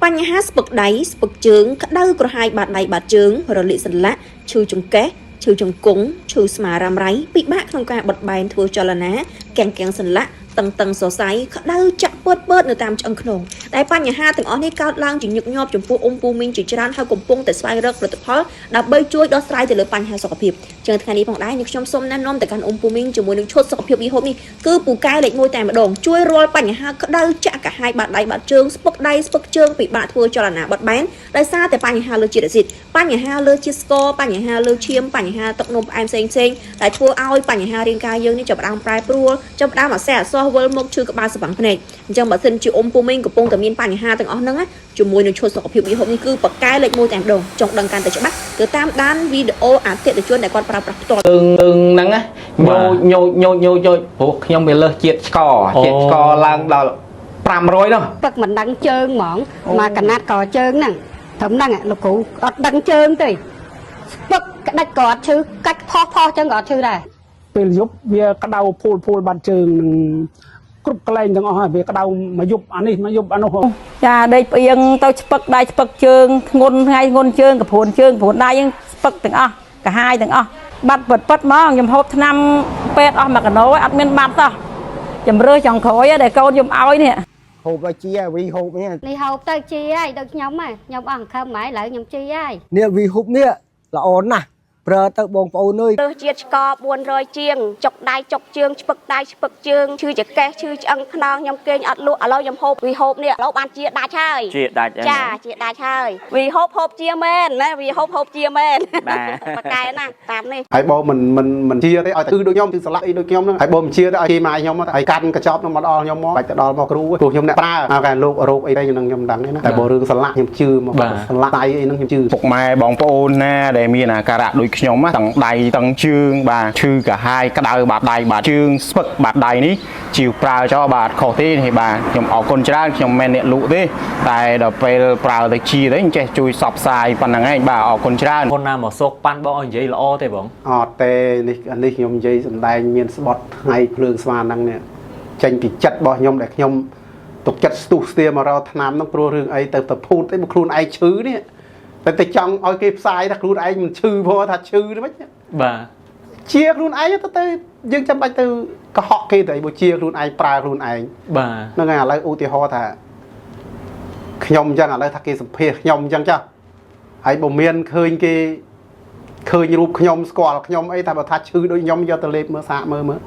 បញ្ហាស្ពឹកដៃស្ពឹកជើងក្តៅក្រហាយបាតដៃបាតជើងរលាកសន្លាក់ឈឺចង្កេះឈឺជង្គង់ឈឺស្មារ៉ាំរ៉ៃពិបាកក្នុងការបត់បែនធ្វើចលនាកាំងកាំងសន្លាក់តឹងតឹងសរសៃក្តៅចាក់ពើតពើតនៅតាមឆ្អឹងខ្នងតែបញ្ហាទាំងអស់នេះកើតឡើងជាញឹកញាប់ចំពោះអ៊ំពូមីងជាច្រើនហើយកំពុងតែស្វែងរកផលិតផលដើម្បីជួយដោះស្រាយទៅលើបញ្ហាសុខភាពជាងថ្ងៃនេះផងដែរនេះខ្ញុំសូមណែនាំទៅកាន់អ៊ំពូមីងជាមួយនឹងឈុតសុខភាពវីហូបនេះគឺពូកែលេខ1តែម្ដងជួយរាល់បញ្ហាក្តៅចាក់កាហាយបាតដៃបាតជើងស្ពឹកដៃស្ពឹកជើងពិបាកធ្វើចលនាបត់បែនដោយសារតែបញ្ហាលើជាតិអាស៊ីតបញ្ហាលើជាតិស្ករបញ្ហាលើឈាមបញ្ហាទឹកនោមផ្អែមផ្សេងផ្សេងៗដែលធ្វើឲ្យបញ្ហារាងកាយយើងនេះចាប់ផ្ដើមប្រែប្រួលចាប់ផ្ដើមអាសេះអាសោះវិលមុខឈឺក្បាលស្វាំងភ្នែកអញ្ចឹងបើសិនជាអ៊ំពូមីងកំពុងតែមានបញ្ហាទាំងអស់ហ្នឹងណាជាមួយនឹងឈុតសុខភាពវីហូបនេះគឺប៉កែលេខ1តែម្ដងចង់ដឹងកាន់តែច្បាស់គឺតាមដានវីដេអូអតិថិជនដែលគាត់ប្រើប្រាស់ផ្ទាល់ អឹងអឹងហ្នឹងណាញោចញោចញោចញោចញោចព្រោះខ្ញុំវាលើសជាតិស្ករជាតិស្ករឡើងដល់500នោះ ពឹកមិនដឹងជើងហ្មងមកកណាត់ក៏ជើងហ្នឹងត្រឹមហ្នឹងលោកគ្រូអត់ដឹងជើងទេស្ពឹកក្តាច់ក៏អត់ឈឺកាច់ផោះផោះចឹងក៏អត់ឈឺដែរ ពេលយប់វាក្តៅភូលភូលបាត់ជើងនឹងគ្រប់កន្លែងទាំងអស់ហើយវាក្តៅមកយប់អានេះមកយប់អានោះ ចាដេកផ្អៀងទៅឆ្ពឹកដៃឆ្ពឹកជើងធ្ងន់ថ្ងៃធ្ងន់ជើងកព្រួនជើងកព្រួនដៃហ្នឹងស្ពឹកទាំងអស់កាហាយទាំងអស់បាត់ពិតពិតហ្មងខ្ញុំហូបថ្នាំពេទ្យអស់មួយកណោអត់មានបាត់សោះជំរឿចុងក្រោយដែលកូនខ្ញុំឲ្យនេះ ហូបឲ្យជាវីហូបនេះ នេះហូបទៅជាហើយដូចខ្ញុំហ៎ខ្ញុំអស់អង្គខឹមហើយឥឡូវខ្ញុំជាហើយ នេះវីហូបនេះល្អណាស់ប្រើទៅបងប្អូនអើយ លើសជាតិឆ្ករ400ជាងចុកដៃចុកជើងឆ្ពឹកដៃឆ្ពឹកជើងឈឺចង្កេះឈឺឆ្អឹងខ្នងខ្ញុំគេងអត់លក់ឥឡូវខ្ញុំហូបវីហូបនេះឥឡូវបានជាដាច់ហើយ ជាដាច់ហើយ ចាជាដាច់ហើយវីហូបហូបជាមែនណាវីហូបហូបជាមែន បាទ ប៉កែណាតាមនេះ ហើយបើមិនមិនមិនជាទេឲ្យតែគឺដូចខ្ញុំគឺស្លាក់អីដូចខ្ញុំហ្នឹងហើយបើមិនជាទេឲ្យគេម៉ាយខ្ញុំហើយកាន់កញ្ចប់ហ្នឹងមកដល់ខ្ញុំមកបាច់ទៅដល់មកគ្រូព្រោះខ្ញុំអ្នកប្រើហើយកែលោករោគអីទេខ្ញុំនឹងខ្ញុំដឹងទេណាតែបើរឿងស្លាក់ខ្ញុំជឿមកស្លាក់ដៃអីហ្នឹងខ្ញុំជឿ ពុកម៉ែបងប្អូនណាដែលមានអាការៈដូចខ្ញុំណាទាំងដៃទាំងជើងបាទឈឺកាហាយក្តៅបាតដៃបាទជើងស្ពឹកបាតដៃនេះជីវប្រើចោលបាទខុសទេនេះបាទខ្ញុំអរគុណច្រើនខ្ញុំមិនមែនអ្នកលក់ទេតែដល់ពេលប្រើទៅជាទៅចេះជួយសបផ្សាយប៉ុណ្្នឹងឯងបាទអរគុណច្រើន คนណាមកសោកប៉ាន់បងឲ្យនិយាយល្អទេបង អត់ទេនេះនេះខ្ញុំនិយាយសំដែងមានស្បត់ថ្ងៃភ្លើងស្មានហ្នឹងនេះចេញពីចិត្តរបស់ខ្ញុំដែលខ្ញុំទុកចិត្តស្ទុះស្ទាមករកថ្នាំហ្នឹងព្រោះរឿងអីទៅទៅភូតអីមកខ្លួនឯងឈឺនេះតែតែចង់ឲ្យគេផ្សាយថាខ្លួនឯងមិនឈឺព្រោះថាឈឺនេះមិន បាទ ជាខ្លួនឯងទៅទៅយើងចាំបាច់ទៅកុហកគេទៅអីបើជាខ្លួនឯងប្រើខ្លួនឯង បាទ ហ្នឹងហើយឥឡូវឧទាហរណ៍ថាខ្ញុំអញ្ចឹងឥឡូវថាគេសម្ភាសខ្ញុំអញ្ចឹងចាស់ហើយបើមានឃើញគេឃើញរូបខ្ញុំស្គាល់ខ្ញុំអីថាបើថាឈឺដូចខ្ញុំយកទៅលេបមើលសាកមើលមើល